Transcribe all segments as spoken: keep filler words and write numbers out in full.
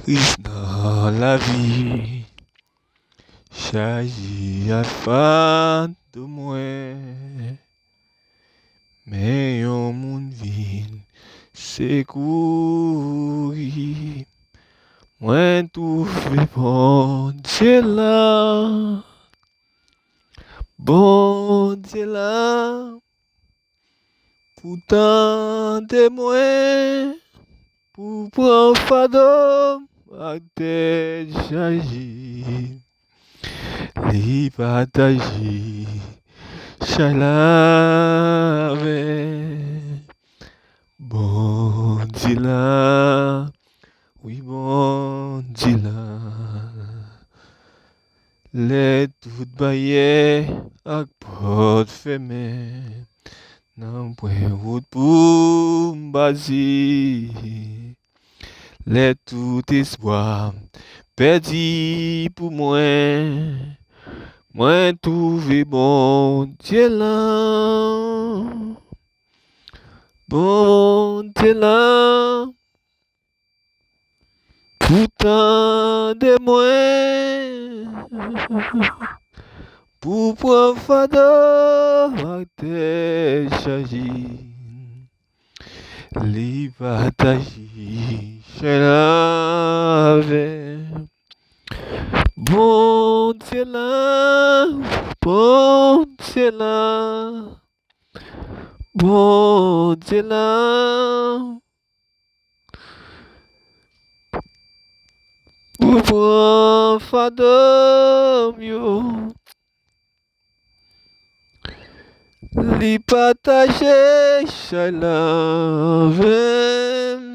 Kris nan lavi, chaje ak fado mwen. Men yon moun vin sekouri. Mwen twouve Bondye la, Bondye la, pou tande mwen, pou pran fado m ak tèt chaje. Li pataje chay la avè Bondye la, wi, Bondye la. Lè tout baryè ak pòt fèmen, nanpwen wout pou m pase. Lè tout espwa pèdi pou mwen, mwen twouve Bondye la. Bondye la, pou tande mwen, pou pran fado ak tèt chaje. Li pataje chay la avè Bondye la, Bondye la, Bondye la. Pou pran fado m yo, li pataje chay la avè m.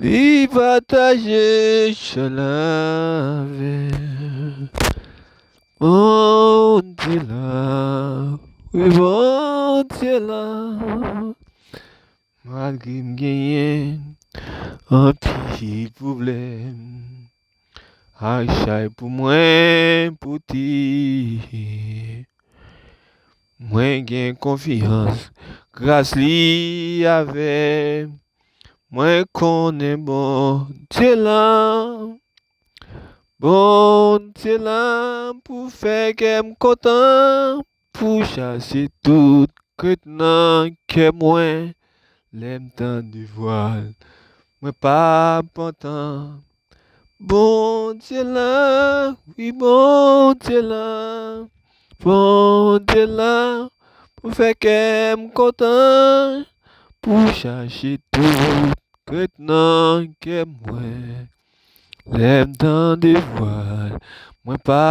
Li pataje chay la avè m. Bondye la, wi, Bondye la. Malgre m genyen anpil pwoblèm ak chay pou mwen pote, mwen gen konfyans gras li avè m. Mwen konnen Bondye la, Bondye la pou fè kè m kontan, pou chase tout krent nan kè mwen. Lè m tande vwa l, mwen pa pantan. Bondye la, wi, Bondye la, Bondye la pou fè kè m kontan, pou chase tout krent nan kè mwen. Lè m tande vwa l, mwen pa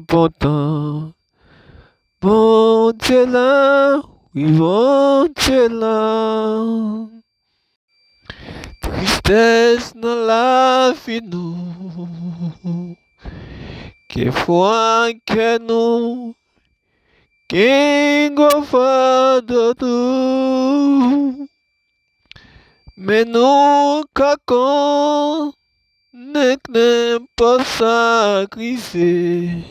pantan. Bondye la, wi, Bondye la. Tristès nan lavi nou, kèfwa kè nou gen gwo fado tou. Men nou ka konnen k nenpòt sa k rive,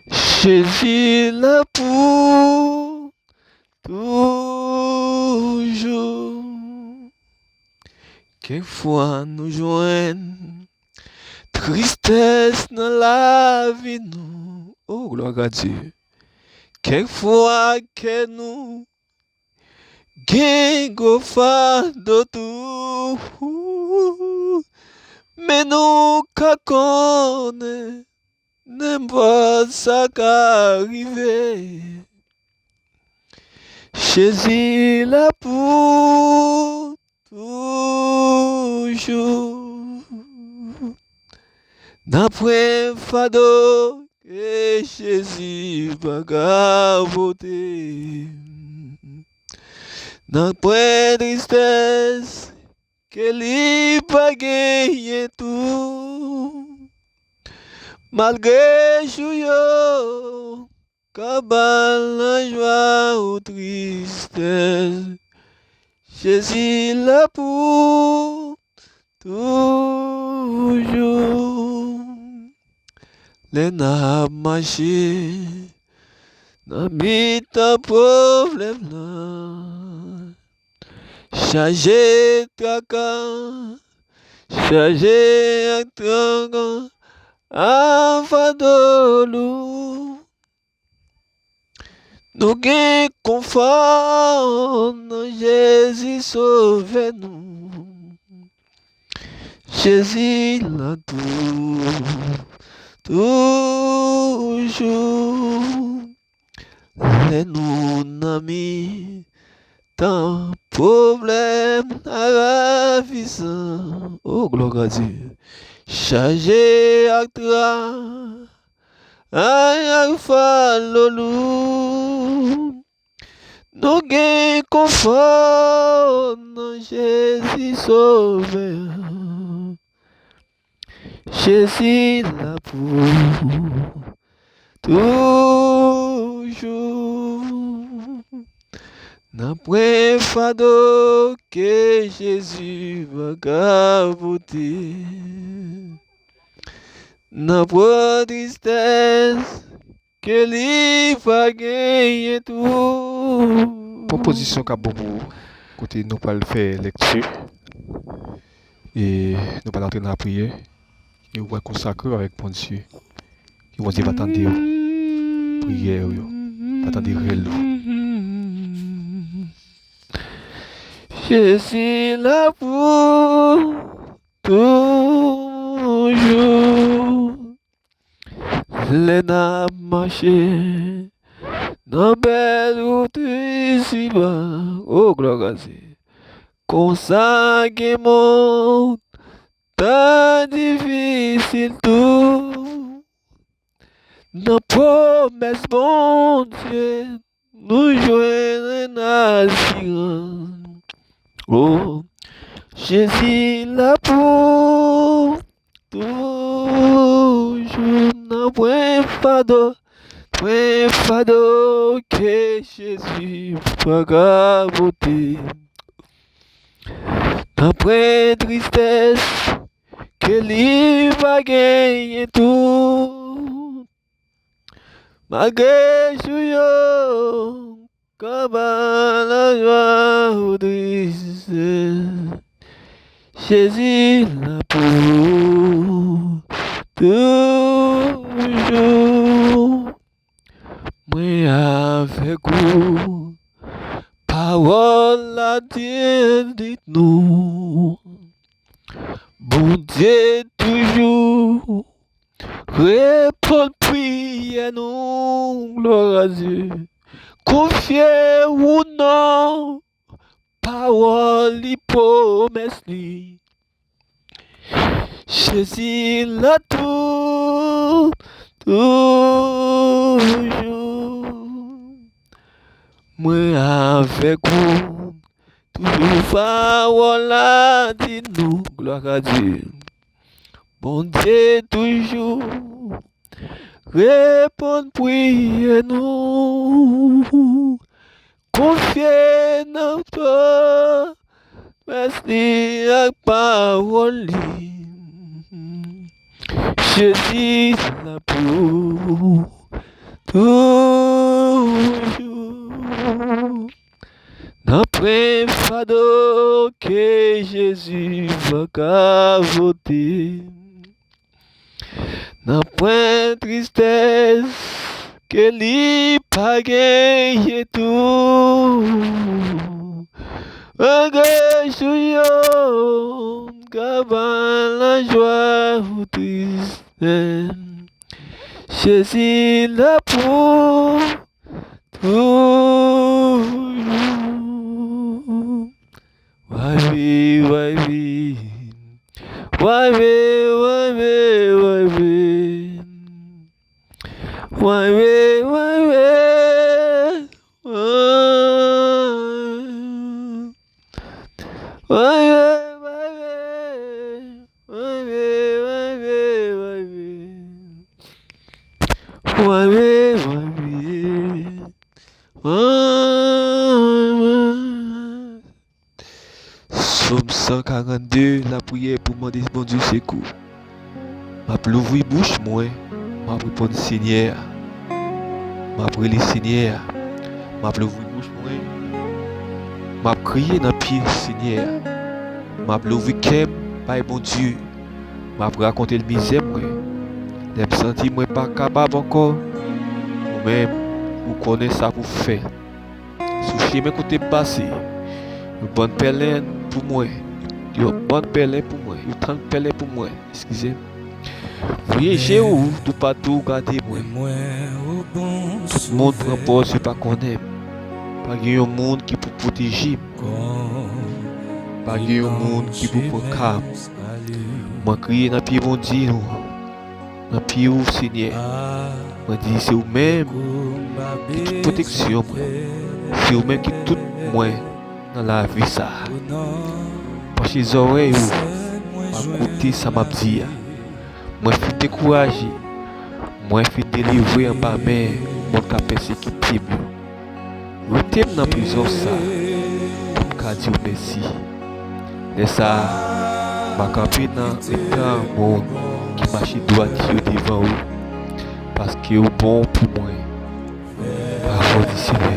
Jezi la pou toujou. Kèk fwa nou jwenn tristès nan lavi nou. Oh, gloire à Dieu. Kèk fwa kè nou gen gwo fado tou. Men nou ka konnen nenpòt sa ka rive, Jezi la pou toujou. N ap pran fado ke Jezi pa ka pote. N ap pran tristès ke li pa genyen tou. Malgre jou yo ka ba l nan jwa ou tristès, Jezi la pou toujou. Lè n ap mache nan mitan pwoblèm nan, chaje traka, chaje ak traka, a fado lou. Nou gen konfò nan Jezi Sovè nou. Jezi la tou, toujou. Lè nou nan mitan pwoblèm, ravizan, o glwa a Dye, chaje ak tra, ay, ak fado lou. Nou gen konfò nan Jezi Sovè. Jezi la pou toujou. Nan pwen fado ke Jezi pa ka pote. Nan pwen tristès ke li pa genyen tou. Pran pozisyon k ap bon pou ou, kote nou pral fè lèkti. E nou pral antre nan lapriyè. E ou pral konsakre w avèk Bondye. E Bondye va tande w, priyè w yo. Va tande rèl ou. Jezi la pou toujou. Lè n ap mache nan bèl wout isi ba, o glwa a Dye. Konsa gen mond tan difisil tou. Nan pwomès Bondye, nou jwenn asirans. O, Jezi la pou toujou. Nan pwen fado, pwen fado ke Jezi pa ka pote. Nan pwen tristès ke li pa genyen tou. Malgre jou yo ka ba lajwa ou tristès, Jezi la pou toujou. Mwen avèk ou, pawòl la di, di nou. Bondye toujou reponn priyè nou, glwa a Dye. Konfye ou nan pawòl li, pwomès li. Jezi la tou, toujou. Mwen avèk ou, toujou pawòl la di nou, glwa a Dye. Bondye toujou reponn priyè nou. Konfye nan pwomès li ak pawòl li. Jezi la pou toujou. Nan pwen fado ke Jezi pa ka pote. Nan pwen tristès ke li pa genyen tou. Malgre jou yo ka ba lajwa ou tristès, Jezi la pou toujou. Waywe, waywe. Waywe, waywe, waywe. Waywe, waywe. Waywe, waywe. Waywe, waywe, waywe. Waywe, waywe. Waywe. Sòm san karannde, lapriyè pou mande Bondye sekou. M ap louvri bouch mwen, m ap reponn Senyè a. M ap rele Senyè a. M ap louvri bouch mwen. M ap kriye nan pye Senyè a. M ap louvri kè m bay Bondye. M ap rakonte l mizè mwen. Lè m santi mwen pa kapab ankò, ou menm, ou konnen sa pou fè. Sou chemen kote m pase, yon bann pèlen pou mwen, yon bann pèlen pou mwen, yon tann pèlen pou mwen, eskize m. Voye je w toupatou gade mwen. Tout moun pran pòz yo pa konnen m. Pa gen yon moun ki pou pwoteje m. Pa gen yon moun ki pou pran ka m. Mwen kriye nan pye Bondye nou, nan pye w, Senyè. Mwen di, se ou menm ki tout pwoteksyon mwen. Se ou menm ki tout mwen nan lavi sa a. Panche zòrèy ou pa koute sa m ap di a. Mwen fin dekouraje. Mwen fin delivre anba men moun k ap pèsekite m yo. Rete m nan prezans sa a pou m ka di w mèsi. Lè sa a, m a kanpe nan mitan moun ki mache dwat yo devan ou, paske ou bon pou mwen. Pawòl di Senyè.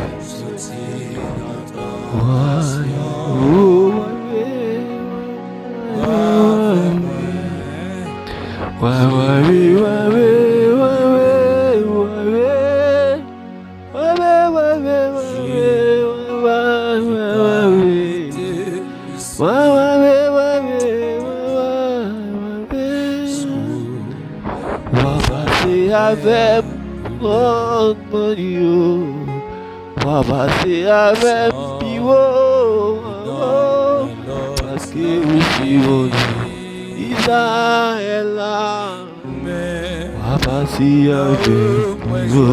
W a pase avè m, grann mòn yo. W a pase avè m pi wo, paske ou se Bondye Izrayèl la. W a pase avè m pi wo.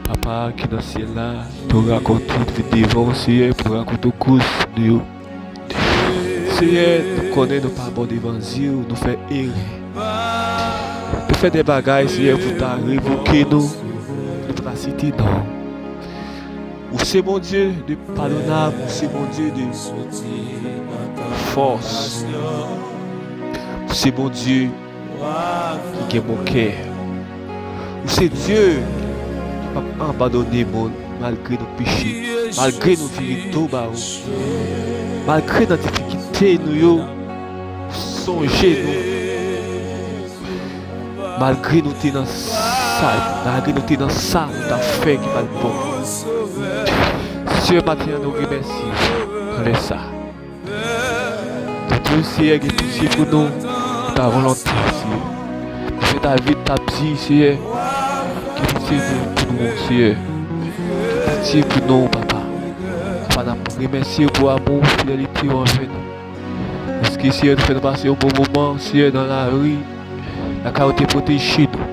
Papa ki nan syèl la, nou rakonte tout vin devan w, Seyè, pou rakonte w koz nou yo. Seyè, nou konnen nou pa bon devan zye w, nou fè erè. Nou fè de bagay, Seyè, pou ta revoke nou, nou pa ta site non w. Ou se Bondye de padonab, ou se Bondye de fòs. Ou se Bondye ki gen bon kè. Ou se Dye ki p ap abandone moun malgre nou peche, malgre nou vire do ba ou, malgre nan difikilte nou yo, ou sonje nou. Malgre nou te nan sa, malgre nou te nan sa nou t ap fè ki pa t bon. Seyè, maten an, nou remèsye ou nan lè sa. Nou di w, Seyè, gen pitye pou nou, ta volonte, Seyè. Mesye David t ap di, Seyè, gen pitye pou, pou nou, Seyè. Gen pitye pou nou, Papa. Papa, n ap remèsye w pou amou, fidelite w anvè nou. Paske, Seyè, nou fè nou pase yon bon moman, Seyè, nan lari, lakay ou te pwoteje nou.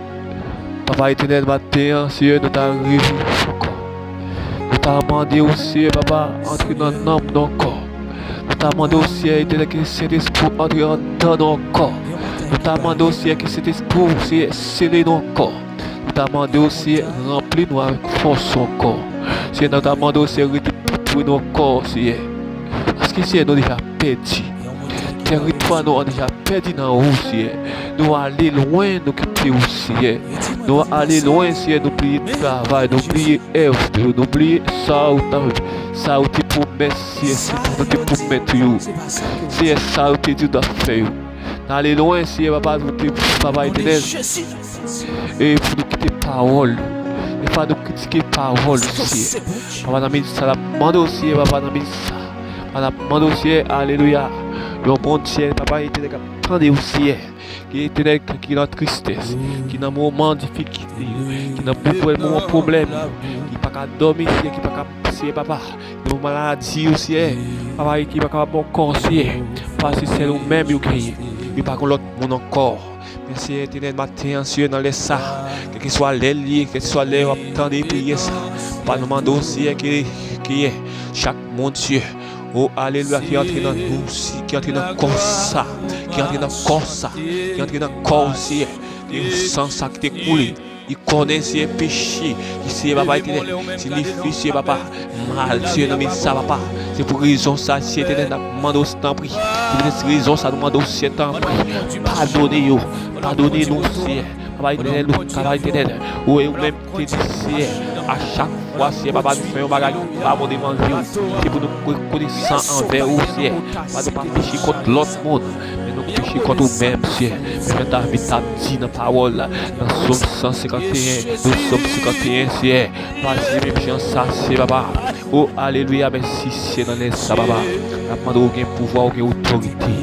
Papa Etènèl, maten an, Seyè, nou ta reve ankò. Nou ta mande w, Seyè, Papa, antre nan nanm nou ankò. Nou ta mande w, Seyè Etènèl, ke Sentespri w antre anndan nou ankò. Nou ta mande w, Seyè, ke Sentespri w, Seyè, sele nou ankò. Nou ta mande w, Seyè, ranpli nou avèk fòs ou ankò. Seyè, nou ta mande w, Seyè, rete pi pre nou ankò, Seyè. Paske, Seyè, nou deja pèdi. Tèritwa nou an deja pèdi nan ou, Seyè. Nou ale lwen, nou kite ou, Seyè. Nou ale lwen, Seyè, nou bliye travay, nou bliye èv nou, nou bliye sa ou t ap, sa ou te pwomèt, Seyè, sa nou te pwomèt yo. Seyè, sa ou te di nou t ap fè yo. N ale lwen, Seyè, Papa, nou te, Papa Etènèl. E pou nou kite pawòl. Defwa nou kritike pawòl, Seyè. Papa, nan minit sa, n ap mande w, Seyè, Papa, nan minit sa. Papa, n ap mande w, Seyè, alelouya. Yon Bondye, Papa Etènèl, k ap tande w, Seyè. Ki Etènèl, ki nan tristès, ki nan moman difikilte, ki nan moman pwoblèm, ki pa ka dòmi, Seyè, ki pa ka, Seyè, Papa, ki nan maladi yo, Seyè, Papa, ki pa ka bon kò, Seyè. Papa, se sèl ou menm yo genyen. Yo pa gen lòt moun ankò. Men Seyè Etènèl, maten an, Seyè, nan lè sa, kèlkeswa lè l ye, kèlkeswa lè w ap tande priyè sa, Papa, nou mande w, Seyè, ke, ke chak moun, Seyè, o, alelouya, ki antre nan nou, si, ki antre nan kò sa, ki antre nan kò sa, ki antre nan kò w, Seyè, ke san sa ki te koule, li konnen, Seyè, peche, ki, Seyè, Papa Etènèl, siyifi, Seyè, Papa, mal, Seyè, nan men sa, Papa. Se pou rezon sa, Seyè Etènèl, n ap mande w, tanpri, se poutèt rezon sa, nou mande w, Seyè, tanpri, padone yo, padone nou, Seyè, Papa Etènèl, nou, Papa Etènèl, ou, ou menm ki te di, Seyè, a chak fwa, Seyè Papa, nou fè yon bagay ki pa bon devan je w. Se pou nou rekonesan anvè ou, Seyè. Pa nou pa peche kont lòt moun, men nou peche kont ou menm, Seyè. Men jan David t ap di nan pawòl la, nan Sòm san senkanteyen, nan Sòm senkanteyen, Seyè. Pase menm jan sa, Seyè Papa. O, alelouya, mèsi, Seyè, nan lè sa, Papa. N ap mande w gen pouvwa, w gen otorite.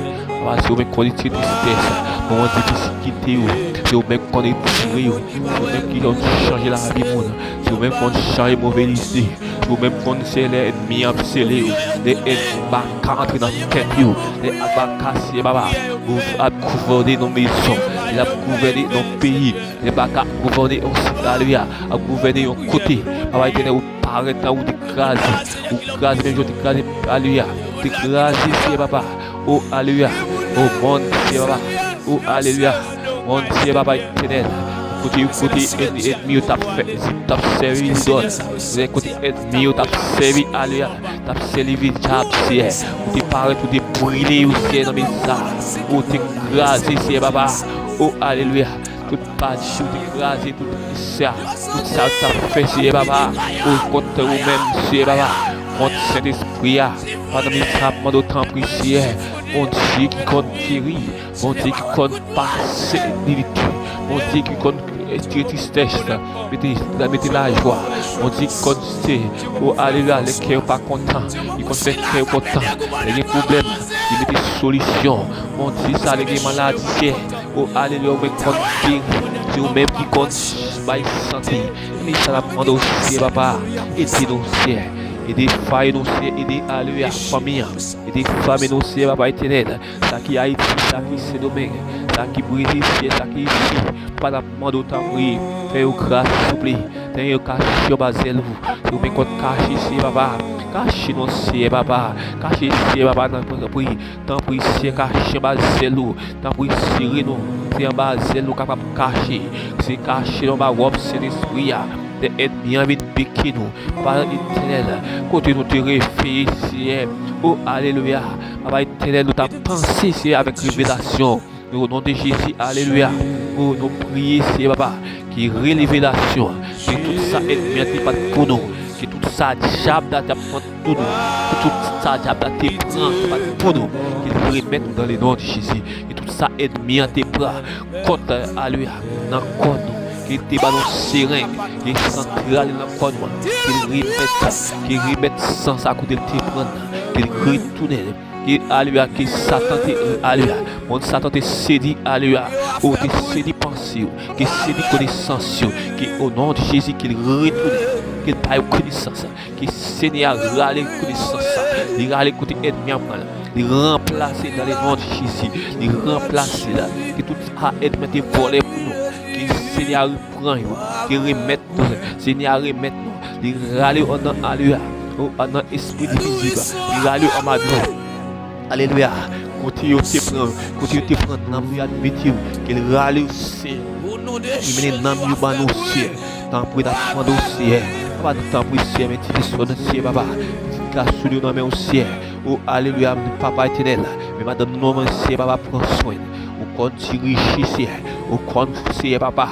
Papa, se ou menm ki konn retire tristès, moman difisil kite yo. Se ou menm ki konn retire yo. Se ou menm ki konn chanje lavi moun. Se ou menm ki konn chanje move lide. Se ou menm ki konn se lè ènmi an ap sele yo. Lè ènmi baka antre nan tèt yo. Lè baka, Seyè Papa, ou ap gouvène nan mezon. L ap gouvène nan peyi. Lè baka ap gouvène yon sit, alelouya, ap gouvène yon kote. Papa Etènèl, ou parèt la, ou te kraze. Ou kraze menm jan ou te kraze, alelouya. Ou te kraze, Seyè Papa. O, alelouya. O, monn, Seyè Papa. O, alelouya. Monn, Seyè Papa Etènèl. Kote, kote èn-, ènmi yo t ap fè, t ap sèvi lidòl. Kote ènmi yo t ap sèvi, alelouya. T ap sèvi dyab, Seyè. Ou te parèt, ou te brile yo, Seyè, nan men sa. Ou te kraze, Seyè, Papa. O, alelouya. Tout pati ou te kraze, tout sa, tout sa ou t ap fè, Seyè Papa, ou kont ou menm, Seyè Papa, kont Sentespri a. Pandan minit sa, ap mande w tanpri, Seyè, Bondye ki konn geri, Bondye ki konn pase limit, Bondye ki konn retire tristès, mete, mete lajwa, Bondye ki konn se, o alelouya, lè kè yo pa kontan, li konn fè kè yo kontan, lè gen pwoblèm, li mete solisyon, Bondye sa, lè gen maladi, Seyè, o, alelouya, ou menm konn geri. Se ou menm ki konn bay sante. Men sa n ap mande w, Seyè Papa. Ede nou, Seyè. Ede fwaye nou, Seyè. Ede, alelouya, fanmi an. Ede fanmi nou, Seyè Papa Etènèl. Sa ki Ayiti, sa ki Sendomeng, sa ki Brezil, Seyè, sa ki isi. Papa, n ap mande w, tanpri, fè yo gras, souple. Fè yo kache anba zèl ou. Se ou menm konn kache, Seyè Papa. Kache nou, Seyè Papa. Kache, Seyè Papa, nan tanpri. Tanpri, Seyè, kache anba zèl ou. Tanpri, sere nou. Se anba zèl nou kapab kache. Se kache nou anba wòb Sentespri a. Lè ènmi an vin pike nou. Papa Etènèl, kote nou te refeye, Seyè. O, alelouya. Papa Etènèl, nou ta panse, Seyè, avèk revelasyon. O non de Jezi, alelouya. O, nou priye, Seyè Papa, ki revelasyon, ki tout sa ènmi an te bat pou nou, ki tout sa dyab la te ap pran pou nou, ki tout sa dyab la te pran, te bat pou nou, ki l remèt nou dans le nom de Jésus, ki tout sa ènmi an te pran kont, alelouya, nan kò nou, ki te ba nou sereng, ki sante ale nan kò nou an, ki l remèt, ki remèt san sa kote l te pran nan, ki l retounen. Ke, alelouya, ke Satan te, alelouya, monn Satan te sedi, alelouya, ou te sedi panse yo, ke sedi konesans yo, ke o non de Jezi, ke l retounen, ke l bay konesans, ke Senyè a rale konesans sa, li rale kote ènmi an pran l, li ranplase dans le nom de Jezi, li ranplase la, ke tout sa ènmi an te vòlè pou nou, ke Senyè a repran yo, ke remèt nou, Senyè a remèt nou. Li rale yo anndan, alelouya. O, anndan espri divizib. Li rale yo anba dlo. Alelouya. Kote yo te pran, kote yo te pran nanm yo, admit yo. Ke l rale yo, Senyè. Li mennen nanm yo ban nou, Senyè. Tanpri, n ap mande w, Senyè. Papa, nou tanpri, Senyè, men ti pitit nou, Senyè, papa. Pitit gason yo nan men w, Senyè. O, alelouya, Papa Etènèl. Men madanm nou nan men w, Senyè, papa, pran swen. Ou konn dirije, Senyè. Ou konn, Senyè, papa.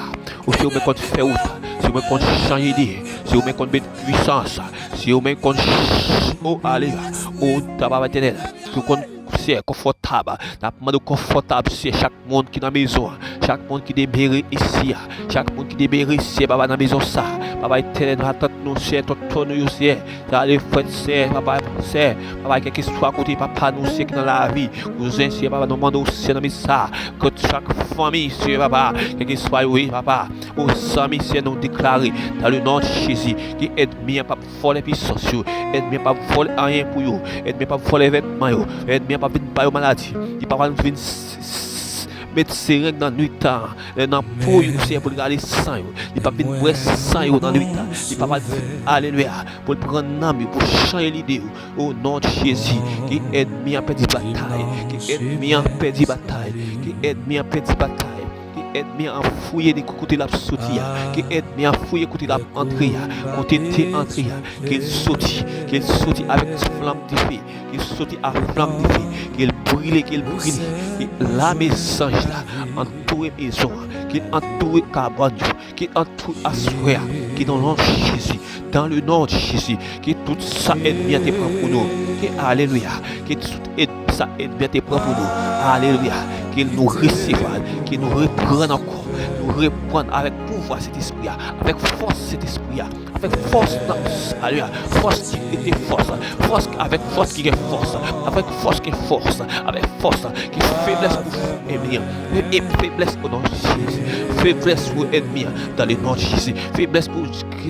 Ou se ou menm konn fè wout. Se ou menm konn chanje ide. Se ou menm konn met pwisans. Se ou menm konn ch-, o, alelouya. O, Papa Etènèl. Se ou konn, Senyè, konfòtab. N ap mande w konfòtab, Senyè, chak moun ki nan mezon an. Chak moun ki demere isi a. Chak moun ki demere, Senyè, papa, nan mezon sa. Papa Etènèl, matant nou, Senyè, tonton nou yo, Senyè. Sa ale frè, sè, papa, sè, papa, kèlkeswa kote papa nou, Senyè, ki nan lavi, kouzen, Senyè, papa, nou mande w, Senyè, nan men sa, ke chak fanmi, Senyè, papa, kèlkeswa yo ye, papa, o zanmi, Senyè, nou deklare, dans le nom de Jésus, ke ènmi an p ap vòlè pisans yo, ènmi an p ap vòlè anyen pou yo, ènmi an p ap vòlè vètman yo, ènmi an p ap vin ba yo maladi, li p ap vin s-, s-, s-, met sereng nan nwit la, nan po yo, Senyè, pou l rale san yo, li p ap vin bwè san yo nan nwit la, li p ap vin, alelouya, pou l pran nanm yo, pou chanje lide yo. O non de Jezi, ke ènmi an pèdi batay, ke ènmi an pèdi batay, ke ènmi an pèdi batay, ke ènmi an fouye li kote l ap soti a, ke ènmi an fouye kote l ap antre a, kote l te antre a, ke l soti, ke l soti avèk flanm dife, ke l soti ak flanm dife, ke l brile, ke l brile. Ke lame zanj la antoure mezon an, ke l antoure kabann yo, ke l antoure aswè a, ke nan non Jezi, dans le nom de Jésus, ke tout sa ènmi an te pran pou nou, ke, alelouya, ke tout èn- sa ènmi an te pran pou nou, alelouya, ke nou resevwa l, ke nou reprann ankò, nou reprann avèk pouvwa Sentespri a, avèk fòs Sentespri a, avèk fòs nan, alelouya, fòs ki rete fòs, fòs, avèk fòs ki gen fòs, avèk fòs ki gen fòs, avèk fòs, ki feblès pou ènmi an, e feblès o non de Jezi, feblès pou ènmi an, dans le nom de Jésus, feblès pou,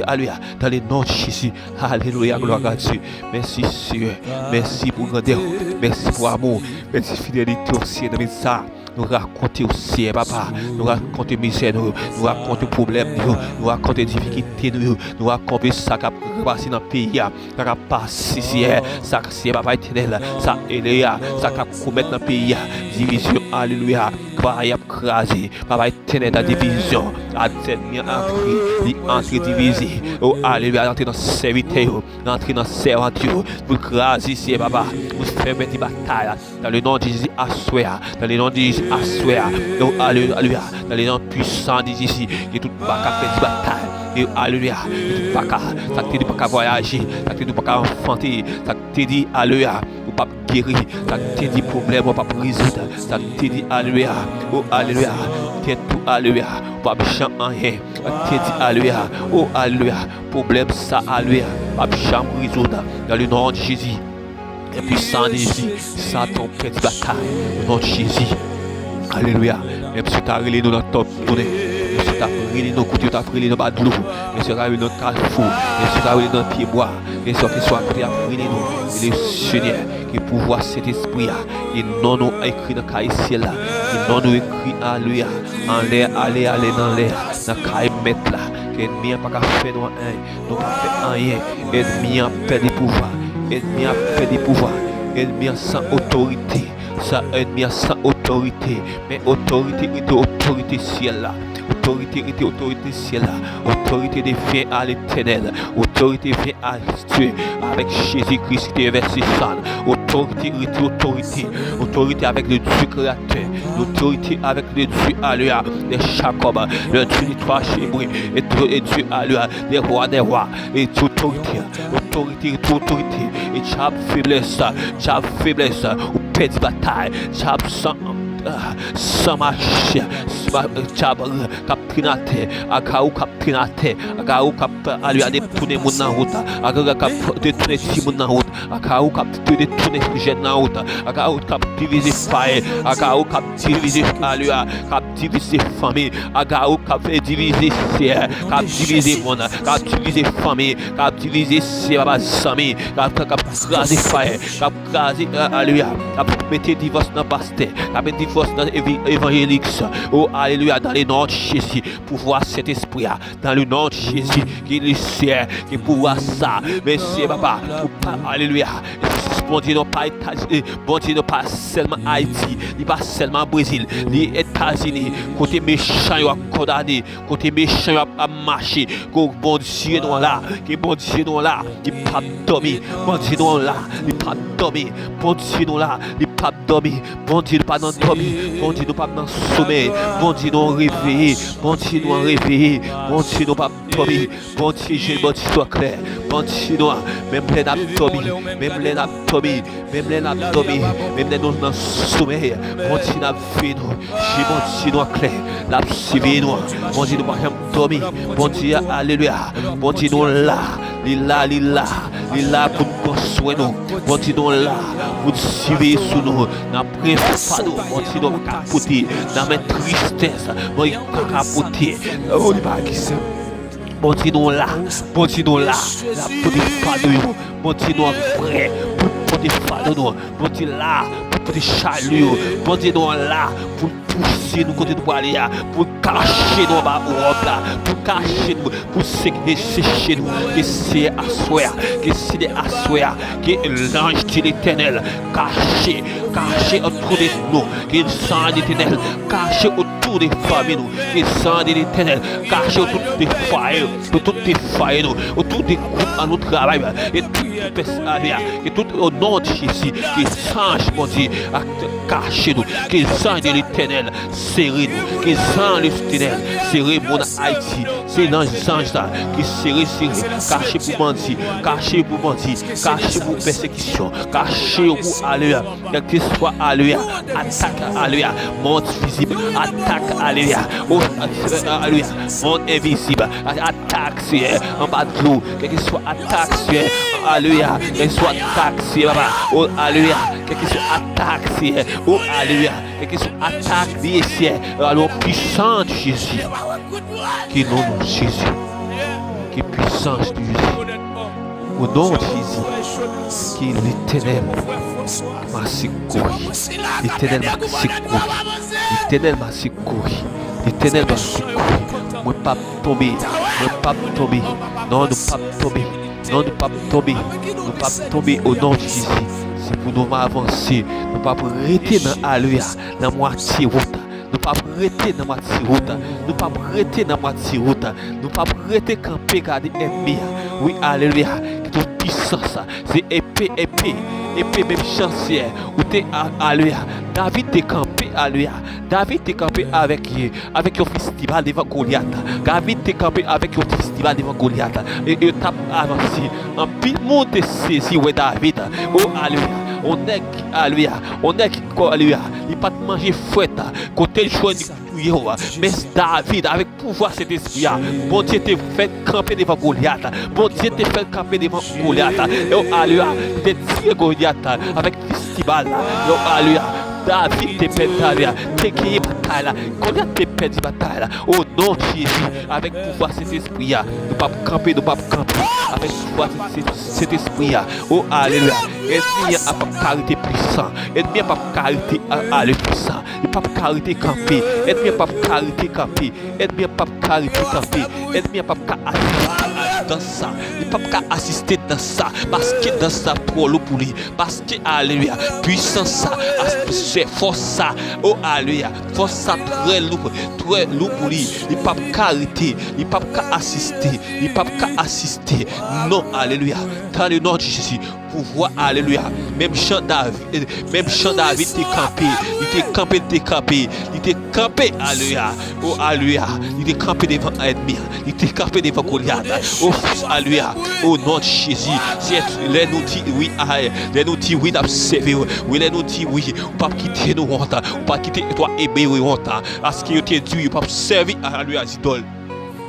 alelouya, dans le nom de Jezi, alelouya, glwa a Dye, mèsi Seyè, mèsi pou grandè w, mèsi pou amou w, mèsi fidelite w Seyè nan minit sa. Nou rakonte w, Seyè Papa. Nou rakonte mizè nou yo. Nou rakonte pwoblèm nou yo. Nou rakonte difikilte nou yo. Nou rakonte sa k ap pase nan peyi a. Sa k ap pase, Seyè. Sa, Seyè Papa Etènèl. Sa, Eleya. Sa k ap komèt nan peyi a. Divizyon, alelouya. Papa, y ap kraze. Papa Etènèl, nan divizyon. Advèsè an antre. Li antre divize. O, alelouya. Antre nan sèvitè yo. Antre nan sèvant yo. Pou l kraze, Seyè Papa. Pou l fèmen ti batay la. Dans le nom de Jésus, aswè a. Dans le nom de Jésus, aswè a. Oh, alelouya. Dans le nom puissant de Jésus, ke tout baka k te di batay. E alelouya. Ke tout baka, sa k te di w pa ka vwayaje, sa k te di w pa ka anfante, sa k te di, alelouya, ou p ap geri, sa k te di pwoblèm ou p ap rezoud, sa k te di, alelouya, oh, alelouya, tèt ou, alelouya, ou p ap janm anyen, sa k te di, alelouya, oh, alelouya, pwoblèm sa, alelouya, p ap janm rezoud. Dans le nom de Jésus. Lè pwisan de Jezi, Satan, ou pèdi batay. O non de Jezi. Alelouya. Menm si w ta rele nou nan tòp tounen, menm si w ta rele nou kote yo t ap rele nan ba dlo, menm si w ta rele nan kalfou, menm si w ta rele nan pyebwa, menm si w keswa kote y ap rele nou, le Senyè, ke pouvwa Sentespri a, ke non nou ekri nan kaye syèl la, ke non nou ekri, alelouya, anlè, ale, ale nan lè a, nan kay Mèt la, ke ènmi an pa ka fè nou anyen, nou pa fè anyen. Ènmi an pèdi pouvwa. Ènmi an pèdi pouvwa. Ènmi an san otorite. Sa ènmi an san otorite. Men otorite rete otorite syèl la. Otorite rete otorite syèl la. Otorite devyen a Letènèl. Otorite vyen a Dye. Avèk Jezi Kris ki te vèse san. Otorite rete otorite. Otorite avèk le Dieu créateur. Otorite avèk le Dieu, alelouya, de Jacob. Le Dieu des trois Hébreux. Et, et Dieu, alelouya, des rois des rois. E otorite, otorite, otorite. E dyab feblès, dyab feblès, ou pèdi batay. Dyab san, san mache, dyab k ap trennen atè, akawou k ap trennen atè, akawou k ap, alelouya, detounen moun nan wout, akawou k ap detounen timoun nan wout, akawou k ap detounen jèn nan wout, akawou k ap divize fwaye, akawou k ap divize, alelouya, k ap divize fanmi, akawou k ap divize sè, k ap divize moun, k ap divize fanmi, k ap divize sè, papa, zanmi, k ap, k ap kraze fwaye, k ap kraze, alelouya, k ap mete divòs nan pastè, k ap mete divòs nan evi-, evanjelik. O, alelouya, dans le nom de Jésus, pouvwa Sentespri a, dans le nom de Jésus, ke le Seyè, ke pouvwa sa, mèsi, papa, pou pa, alelouya, Bondye nou pa Etazini, Bondye nou pa sèlman Ayiti, li pa sèlman Brezil, li Etazini, kote mechan yo ap kondane, kote mechan yo ap, ap mache, ke Bondye nou la, ke Bondye nou la, li p ap dòmi, Bondye nou la, li p ap dòmi, Bondye nou la, li p ap dòmi, Bondye nou pa nan dòmi, Bondye nou pa nan somèy, Bondye nou reveye, Bondye nou reveye, Bondye nou p ap dòmi, Bondye je, Bondye nou klè, Bondye nou, menm lè n ap dòmi, menm lè n ap dòmi, menm lè n ap dòmi, menm lè nou nan somèy, Bondye n ap veye nou, je Bondye nou klè, l ap siveye nou, Bondye nou pa janm dòmi, Bondye, alelouya, Bondye nou la, li la, li la, li la pou l pran swen nou, Bondye nou la, pou l siveye sou nou, nan pwen fado, Bondye nou pa ka pote, nan men tristès, Bondye pa ka pote, o, li pa ki Bondye nou la, Bondye nou la, l ap pote fado yo. Bondye nou an prè pou l pote fado nou. Bondye la pou l pote chay nou yo. Bondye nou an la pou l pouse nou kote nou prale a, pou l kache nou anba wòb la, pou l kache nou, pou l se-, seche nou. Ke Seyè aswè a, ke Seyè aswè a, ke lanj de Letènèl kache, kache otou de nou, ke san Letènèl kache otou de fanmi nou, ke san de Letènèl kache otou de fwaye, otou de fwaye nou, otou de gwoup an nou travay, e tout pès, alelouya, ke tout, o non de Jezi, ke zanj Bondye a kache nou, ke zanj de Letènèl sere nou, ke zanj Letènèl sere moun Ayiti, se nan zanj la, ke sere, sere, kache pou bandi, kache pou bandi, kache pou pèsekisyon, kache yo pou, alelouya, kèlkeswa, alelouya, atak, alelouya, mond vizib, atak, alelouya, o, alelouya, mond envizib, atak, Seyè, anba dlo, kèlkeswa atak, Seyè, alelouya, kèlkeswa atak, Seyè, papa, o, alelouya, kèlkeswa atak, Seyè, o, alelouya, kèlkeswa atak, Seyè, alelouya, pwisans de Jezi, ke non, non, Jezi, ke pwisans de Jezi, o non de Jezi, ke Letènèl mache kouri, Letènèl mache kouri, Letènèl mache kouri, Letènèl mache kouri, mwen p ap tonbe, mwen p ap tonbe, non, nou p ap tonbe, non, nou p ap tonbe, nou p ap tonbe, o non de Jezi, se pou nou avanse, nou p ap rete nan, alelouya, nan mwatye wout, nou p ap rete nan mwatye wout, nou p ap rete nan mwatye wout, nou p ap rete kanpe gade ènmi a, wi, alelouya, ki tout pwisans, se epe, epe, epe menm jan, Seyè, ou te, a, alelouya, David te kanpe, alelouya, David te kanpe avèk, avèk yon festival devan Golyat. David te kanpe avèk yon festival devan Golyat. E yo t ap avanse. Anpil moun te sezi wè David. O, alelouya. On nèg, alelouya. On nèg ki, alelouya. Li pa t manje frèt. Kote l jwenn yo. Men David, avèk pouvwa Sentespri a, Bondye te fè l kanpe devan Golyat. Bondye te fè l kanpe devan Golyat. E o, alelouya. Li te tiye Golyat avèk fistibal la. Yo, alelouya. David te pèdi, alelouya. Te genyen batay la. Golyat te pèdi batay la. O non de Jezi, avèk pouvwa Sentespri a, nou p ap kanpe, nou p ap kanpe. Avèk pouvwa Sen-, Sentespri a. O, alelouya. Ènmi an p ap ka rete pwisan. Ènmi an p ap ka rete, a, ale pwisan. Li p ap ka rete kanpe. Ènmi an p ap ka rete kanpe. Ènmi an p ap ka rete kanpe. Ènmi an p ap ka asiste a dans sa. Li p ap ka asiste dans sa. Paske dans sa twò lou pou li. Paske, alelouya, pwisans sa, a, fòs sa, o, alelouya, fòs sa trè lou, trè lou pou li. Li p ap ka rete, li p ap ka asiste, li p ap ka asiste. Non, alelouya. Dans le nom de Jésus, pouvwa, alelouya. Menm jan David, menm jan David te kanpe, li te kanpe, li te kanpe, li te kanpe, alelouya. O, alelouya. Li te kanpe devan ènmi an. Li te kanpe devan Golyat. O, alelouya. O non de Jezi. Seyè, lè nou di wi, a, lè nou di wi, n ap sèvi w. Wi, lè nou di wi, ou p ap kite nou wont. Ou p ap kite twa Ebre yo wont. Paske yo te di wi, yo p ap sèvi, alelouya, zidòl.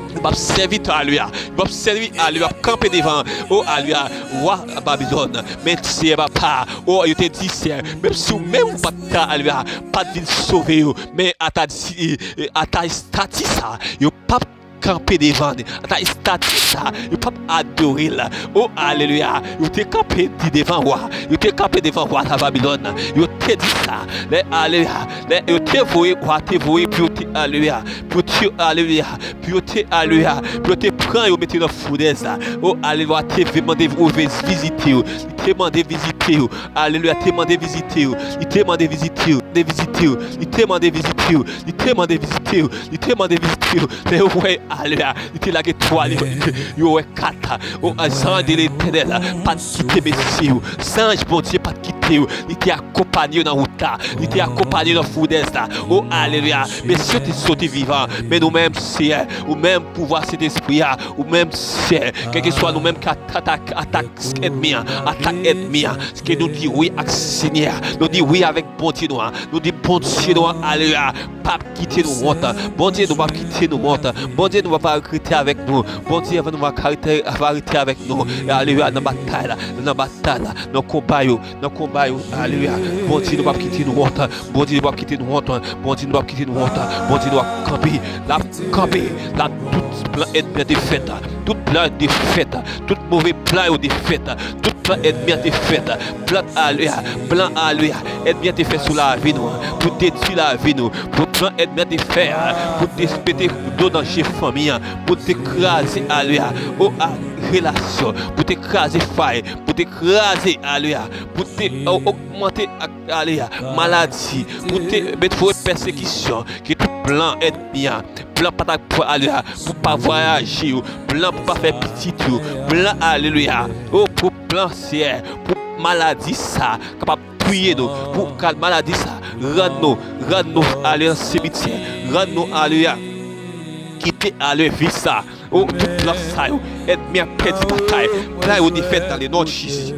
Yo p ap sèvi, alelouya. Yo p ap sèvi, alelouya, ap kanpe devan. O, alelouya, wa Babilòn. Men Seyè papa, o, yo te di, Seyè, menm si w menm ou pa t ka, alelouya, pa t vin sove yo. Men ata di, ata estati sa, yo p ap kanpe devan li. Ata estati sa, yo p ap adore l. O, alelouya. Yo te kanpe di devan wa. Yo te kanpe devan wa ta Babilòn. Yo te di sa. Lè, alelouya. Lè yo te voye, wa te voye pou yo te, alelouya. Pou yo te, alelouya. Pou yo te, alelouya. Pou yo te pran yo mete nan founèz la. O, alelouya. Te ve-, mande yo ve-, vizite yo. Li te mande vizite yo. Alelouya. Te mande vizite yo. Li te mande vizite yo. Te vizite yo. Li te mande vizite yo. Li te mande vizite yo. Li te mande vizite yo. Lè yo wè, alelouya, li te lage twa, li, yo wè kat. O, zanj de Letènèl pa t kite mesye yo. Zanj Bondye pa t kite yo. Li te akonpanye yo nan wout la. Li te akonpanye yo nan founèz la. O, alelouya. Mesye yo te soti vivan. Men nou menm, Seyè, ou menm pouvwa Sentespri a, ou menm, Seyè, kèlkeswa nou menm ki atak, atak ènmi an, atak ènmi an, ke nou di wi ak Senyè a. Nou di wi avèk Bondye nou an. Nou di Bondye nou an, alelouya, p ap kite nou wont. Bondye nou p ap kite nou wont. Bondye nou p ap rete avèk nou. Bondye nou p ap rete, ap rete avèk nou. Alelouya, nan batay la, nan batay la, nan konba yo, nan konba yo. Alelouya. Bondye nou p ap kite nou wont. Bondye nou p ap kite nou wont. Bondye nou p ap kite nou wont. Bondye nou ap kanpe. L ap kanpe. L ap tout plan ènmi an defèt. Tout plan defèt. Tout move plan yo defèt. Tout plan ènmi an te fè, plan, alelouya, plan, alelouya, ènmi an te fè sou lavi nou, pou detwi lavi nou, pou plan ènmi an te fè, pou te mete do nan je fanmi an, pou te kraze, alelouya, o, a, relasyon, pou te kraze fwaye, pou te kraze, alelouya, pou te, o, ogmante ak, alelouya, maladi, pou te met voye pèsekisyon, ke tout plan ènmi an, plan pa ta, alelouya, pou pa vwayaje yo, plan pou pa fè pitit yo, plan, alelouya, o, pou plan, Seyè, pou maladi sa kapab touye nou, pou kal maladi sa rann nou, rann nou ale nan simityè, rann nou, alelouya, kite, alelouya, vi sa. O, tout plan sa yo, ènmi an pèdi batay. Plan yo defèt dans le nom de Jésus.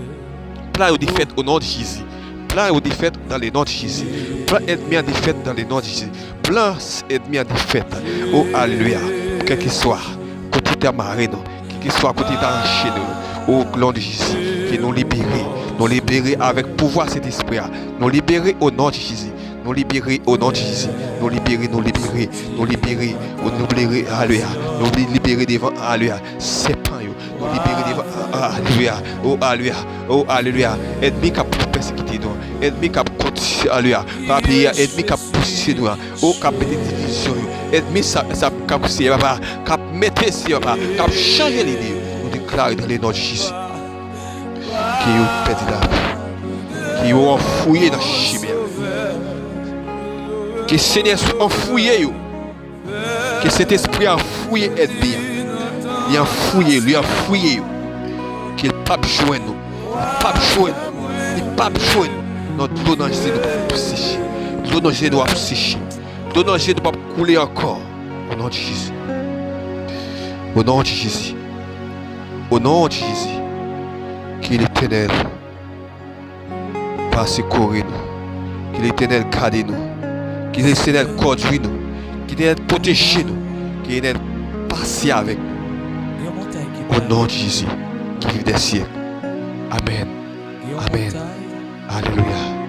Plan yo defèt au nom de Jésus. Plan yo defèt dans le nom de Jésus. Plan ènmi an defèt dans le nom de Jésus. Plan ènmi an defèt. O, alelouya. Kèlkeswa kote te mare nou, kèlkeswa kote te rache nou, o, non de Jezi, ke nou libere. Nou libere avèk pouvwa Sentespri a. Nou libere o non de Jezi. Nou libere o non de Jezi. Nou libere, nou libere, nou libere, o, nou libere, alelouya. Nou li-, libere devan, alelouya, sèpan yo. Nou libere devan, a-, a-, alelouya. O, alelouya. O, alelouya. Ènmi k ap pèsekite nou. Ènmi k ap konti, alelouya, pa peye a. Ènmi k ap pouse nou a. O, k ap mete divizyon yo. Ènmi sa, sa k ap, Seyè papa, k ap mete, Seyè papa, k ap chanje lide yo. Nou deklare dans le nom de Jésus, ke yo pèdi lavi. Ke yo anfouye nan chimen an. Ke Senyè anfouye yo. Ke Sentespri a fouye ènmi an. Li anfouye, li anfouye yo. Ke l p ap jwenn nou. Li p ap jwenn nou. Li p ap jwenn nou. Non, dlo nan je nou p ap seche. Dlo nan je nou ap seche. Dlo nan je nou p ap koule ankò. O non de Jezi. O non de Jezi. O non de Jezi. Ke Letènèl pase kore nou. Ke Letènèl gade nou. Ke Letènèl kondui nou. Ke Letènèl pwoteje nou. Ke Letènèl pase avèk nou. O non de Jezi, ki viv dè syèk. Amèn. Amèn. Alelouya.